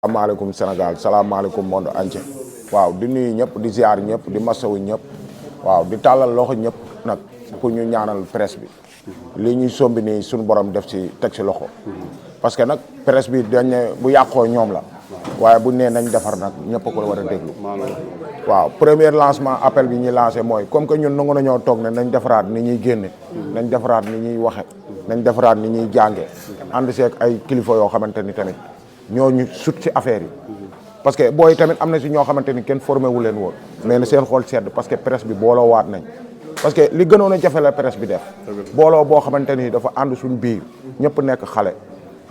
salaamaaleykum Sénégal salaamaaleykum monde entier waaw di nuyu ñëpp di ziar ñëpp di masawu ñëpp waaw di tàllal loxo ñëpp nag pour ñu ñaanal presse bi li ñuy sombi nii suñu borom def ci teg ci loxo parce que nag presse bi dañ ne bu yàqoo ñoom la waaye bu nee nañ defar nag ñëpp ko war a déglu waaw premier lancement appel bi ñuy lancé mooy comme que ñun nangu nañoo toog ne nañ defaraat ni ñuy génne nañ defaraat ni ñuy waxe nañ defaraat ni ñuy jànge ànd seeg ay kilifa yoo xamante ni tamit ñooñu sut ci affaire yi parce que booy tamit am na si ñoo xamante ni kenn formé wu leen woon mais na seen xool sedd parce que presse bi booloo waat nañ parce que li gënoon a jafe la presse bi def booloo boo xamante ni dafa ànd suñ biir ñëpp nekk xale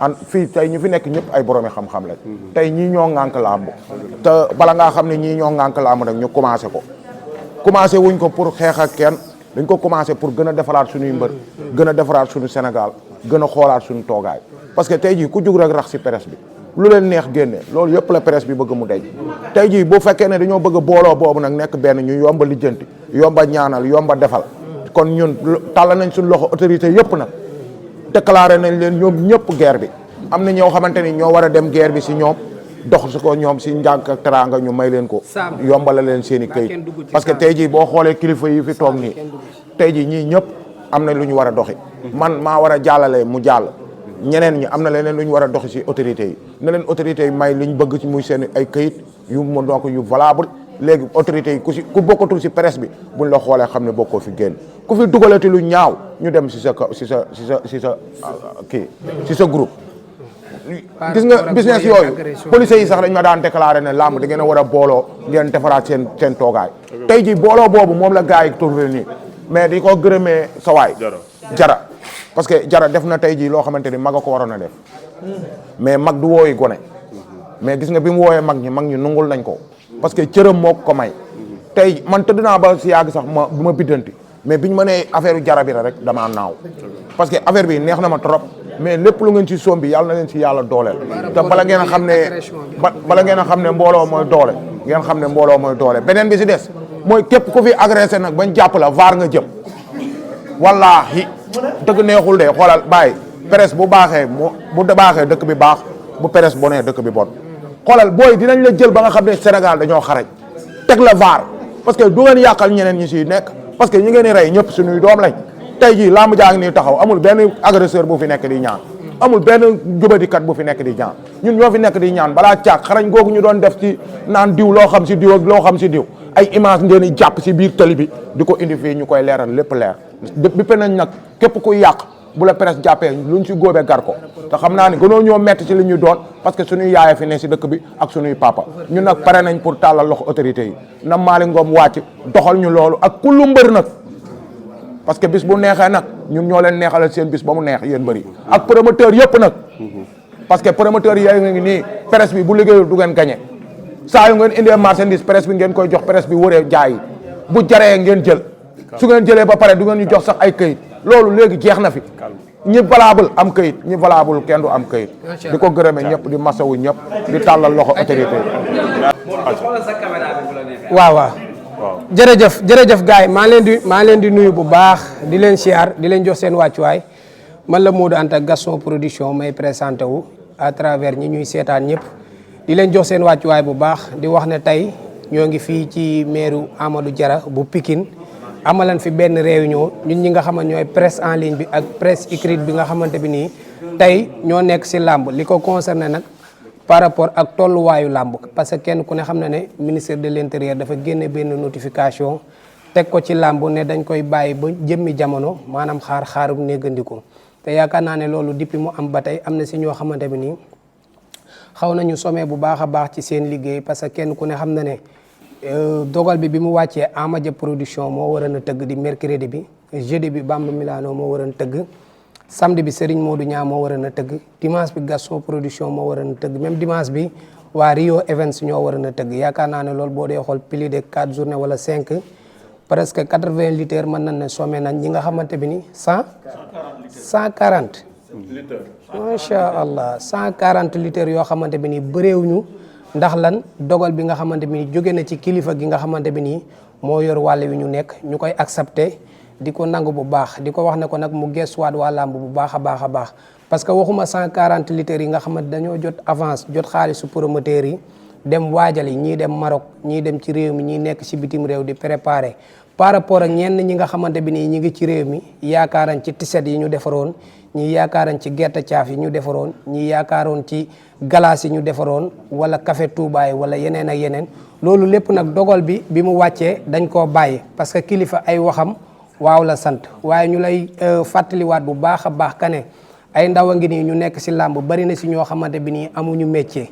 an fii tey ñu fi nekk ñëpp ay boroomi xam-xam lañ tey ñii ñoo ŋànk làmb te bala ngaa xam ne ñii ñoo ŋànk làmb nag ñu commencé ko commencé wuñ ko pour xeex ak kenn dañ ko commencé pour gën a defaraat suñuy mbër gën a defaraat suñu Sénégal gën a xoolaat suñu toogaay parce que tey jii ku jug rek rax si presse bi lu leen neex génne loolu yëpp la presse bi bëgg mu dej tey jii bu fekkee ne dañoo bëgg booloo boobu nag nekk benn ñu yomba lijjanti yomba ñaanal yomba defal kon ñun tàll nañ suñu loxo autorité yëpp nag déclaré nañ leen ñoom ñëpp guerre bi am na ñoo xamante ni ñoo war a dem guerre bi si ñoom dox si ko ñoom si njànk ak teraanga ñu may leen ko yombala leen seen i këyit parce que tey jii boo xoolee kilifa yi fi toog nii tey jii ñii ñëpp am na lu ñu war a doxi man maa war a jàllale mu jàll ñeneen ñi am na leneen lu ñu war a doxi si autorités yi na leen autorités yi may li ñu bëgg ci muy seen ay këyit yu mu donc yu valable léegi autorités yi ku bokkatul si presse bi buñ la xoolee xam ne bokkoo fi génn ku fi dugalati lu ñaaw ñu dem si sa kii si sa groupe gis nga business yooyu policiers yi sax dañ ma daan déclaré ne làmb da ngeen a war a booloo ngeen defaraat seen toogaay tey ji booloo boobu moom la gars yi trouvé nii mais di ko gërëmee sa waay jara parce que jara def na tey jii loo xamante ni mag a ko waroon a def mais mag du wooyi gone mais gis nga bi mu wooyee mag ñi nungul nañ ko parce que cëram moo ko may tey man tëdd naa ba si yàgg sax du ma biddanti mais biñu ma nee affaire jara bi la rek damaa naaw parce que affaire bi neex na ma trop mais lépp lu ngeen ci sombi yàlla na leen ci yàlla dooleel te bala ngeen a xam ne mbooloo mooy doole ngeen xam ne mbooloo mooy doole beneen bi si des mooy képp ku fi agressé nag bañ jàpp la vaar nga jëm wallaahi dëgg neexul de xoolal bàyyi presse bu baaxee bu baaxee dëkk bi baax bu presse bonee dëkk bi bon xoolal booy dinañ la jël ba nga xam ne Sénégal dañoo xarañ teg la vaar parce que du ngeen yàqal ñeneen ñi si nekk parce que ñi ngeen di rey ñëpp suñuy doom lañ tey jii làmb jaa ngi nii taxaw amul benn agresseur bu fi nekk di ñaan amul benn jubadikat bu fi nekk di ñaan ñun ñoo fi nekk di ñaan balaa caag xarañ googu ñu doon def ci naan diw loo xam si diw ak loo xam si diw ay image ngeen di jàpp si biir tali bi di ko indi fii ñu koy leeral lépp leer bépp nañ nag képp kuy yàq bu la presse jàppee luñ si góobee gar ko te xam naa ne gënoo ñoo metti ci li ñu doon parce que suñuy yaaya fi ne si dëkk bi ak suñuy papa ñun nag pare nañ pour tàllal loxo autorités yi na Malick Ngom wàcc doxal ñu loolu ak kullu mbër nag parce que bis bu neexee nag ñun ñoo leen neexalal seen bis ba mu neex yéen bëri ak promoteur yëpp nag parce que promoteur yi ngi nii presse bi bu liggéeyul du ngeen gagné saa yu ngeen indee marchandise presse bi ngeen koy jox presse bi wëree jaay bu jaree ngeen jël su ngeen jëlee ba pare du ngeen ñu jox sax ay këyit loolu léegi jeex na fi ñi valable am këyit ñi valable kenn du am këyit di ko gërëme ñëpp di masawu ñëpp di tàllal loxo autorité waaw jërëjëf gars yi maa leen di nuyu bu baax di leen siyaar di leen jox seen wàccuwaay man la Modou Anta Gaston Production may présenté wu à travers ñi ñuy seetaan ñëpp di leen jox seen wàccuwaay bu baax di wax ne tey ñoo ngi fii ci meeru Amadou Diarra bu Pikine amalan fi benn réunion ñun ñi nga xam ne ñooy presse en ligne bi ak presse écrite bi nga xamante bi nii tey ñoo nekk si làmb li ko concerné nag par rapport ak tolluwaayu làmb parce que kenn ku ne xam na ne ministère de l'intérieur dafa génne benn notification teg ko ci làmb ne dañ koy bàyyi ba jëmmi jamono maanaam xaarum néggandiku te yaakaar naa ne loolu depuis mu am ba tey am na si ñoo xamante bi nii xaw nañu sommet bu baax a baax ci seen liggéey parce que kenn ku ne xam na ne dogal bi mu wàccee Amadia production moo waroon a tëgg di mercredi bi jeudi bi Bamba Milano moo waroon a tëgg samedi bi Serigne Modou Niang moo waroon a tëgg dimanche bi Gaston production moo waroon a tëgg même dimanche bi waa Rio Events ñoo waroon a tëgg yaakaar naa ne loolu boo dee xool plus de 4 journées wala 5 presque 80 litres mën nañ ne sommé nañ ñi nga xamante bi ni 140 macha allah 140 litres yoo xamante bi ni bëreewuñu ndax lan dogal bi nga xamante bi ni jóge na ci kilifa gi nga xamante bi nii moo yor wàll wi ñu nekk ñu koy accepté di ko nangu bu baax di ko wax ne ko nag mu gestuwaat waa làmb bu baax a baax a baax parce que waxuma 140 litres yi nga xamante dañoo jot avance jot xaalisu promoteurs yi dem waajal yi ñii dem Maroc ñii dem ci réew mi ñii nekk ci bitim réew di préparer par rapport ak ñenn ñi nga xamante bi nii ñi ngi ci réew mi yaakaaran ci tiset yi ñu defaroon ñi yaakaaran ci gerte caaf yi ñu defaroon ñi yaakaaroon ci glace yi ñu defaroon wala café Touba yi wala yeneen ak yeneen loolu lépp nag dogal bi mu wàccee dañ koo bàyyi parce que kilifa ay waxam waaw la sant waaye ñu lay fàttaliwaat bu baax a baax kane ay ndaw a ngi nii ñu nekk si làmb bari na si ñoo xamante bi nii amuñu métier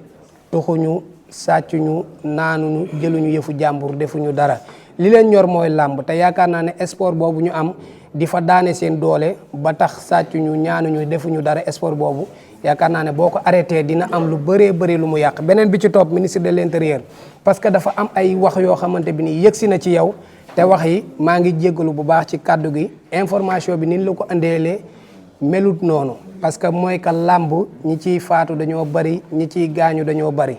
tuxuñu sàccuñu naanuñu jëluñu yëfu jàmbur defuñu dara li leen ñor mooy làmb te yaakaar naa ne sport boobu ñu am di fa daane seen doole ba tax sàccuñu ñaanuñu defuñu dara sport boobu yaakaar naa ne boo ko arrêté dina am lu bëree bëri lu mu yàq beneen bi ci topp ministre de l'intérieur parce que dafa am ay wax yoo xamante bi nii yëgsi na ci yow te wax yi maa ngi jéggalu bu baax ci kàddu gi information bi ni la ko andeelee melut noonu parce que mooy que làmb ñi ciy faatu dañoo bari ñi ciy gaañu dañoo bari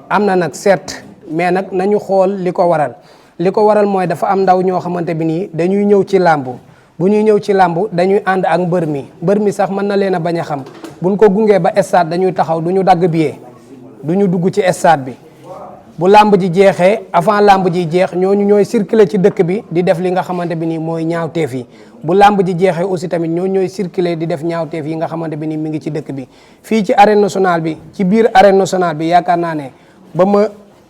am na nag certes mais nag nañu xool li ko waral mooy dafa am ndaw ñoo xamante bi nii dañuy ñëw ci làmb bu ñuy ñëw ci làmb dañuy ànd ak mbër mi sax mën na leen a bañ a xam buñ ko gungee ba stade dañuy taxaw du ñu dagg billet du ñu dugg ci stade bi bu làmb ji jeexee avant làmb ji jeex ñooñu ñooy circuler ci dëkk bi di def li nga xamante bi nii mooy ñaawteef yi bu làmb ji jeexee aussi tamit ñooñu ñooy circuler di def ñaawteef yi nga xamante bi nii mi ngi ci dëkk bi fii ci arène nationale bi ci biir arène nationale bi yaakaar naa ne ba ma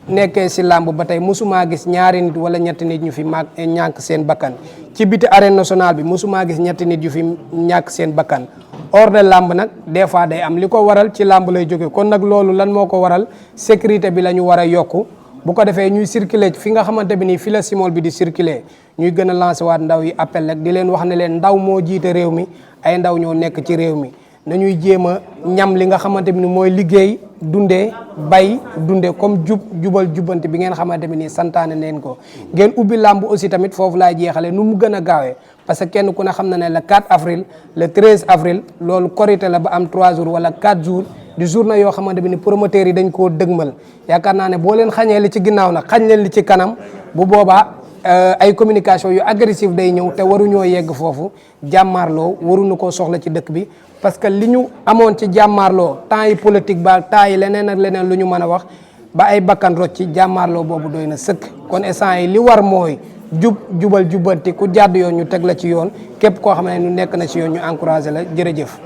nekkee si làmb ba tey mosumaa gis ñaari nit wala ñetti nit ñu fi ñàkk seen bakkan ci biti arène nationale bi mosumaa gis ñetti nit yu fi ñàkk seen bakkan hors de làmb nag des fois day am li ko waral ci làmb lay jóge kon nag loolu lan moo ko waral sécurité bi la ñu war a yokku bu ko defee ñuy circuler fi nga xamante bi nii fi la simol bi di circuler ñuy gën a lancer waat ndaw yi appel rek di leen wax ne leen ndaw moo jiite réew mi ay ndaw ñoo nekk ci réew mi nañuy jéem a ñam li nga xamante bi ni mooy liggéey dundee bay dundee comme jubal jubbante bi ngeen xamante bi nii santaane neen ko ngeen ubbi làmb aussi tamit foofu laay jeexale nu mu gën a gaawee parce que kenn ku ne xam na ne le 4 avril le 13 avril loolu korité la ba am 3 jours wala 4 jours di journée yoo xamante bi ni promoteurs yi dañ koo dëgmal yaakaar naa ne boo leen xañee li ci ginnaaw nag xañ leen li ci kanam bu boobaa ay communication yu agressive day ñëw te waruñoo yegg foofu jàmmaarloo waruñu koo soxla ci dëkk bi parce que li ñu amoon ci jàmmaarloo temps yi politique ba temps yi leneen ak leneen lu ñu mën a wax ba ay bakkan rot ci jàmmaarloo boobu doy na sëkk kon instant yi li war mooy jubal jubbanti ku jàdd yoon ñu teg la ci yoon képp koo xam ne ñu nekk na ci yoon ñu encouragé la jërëjëf.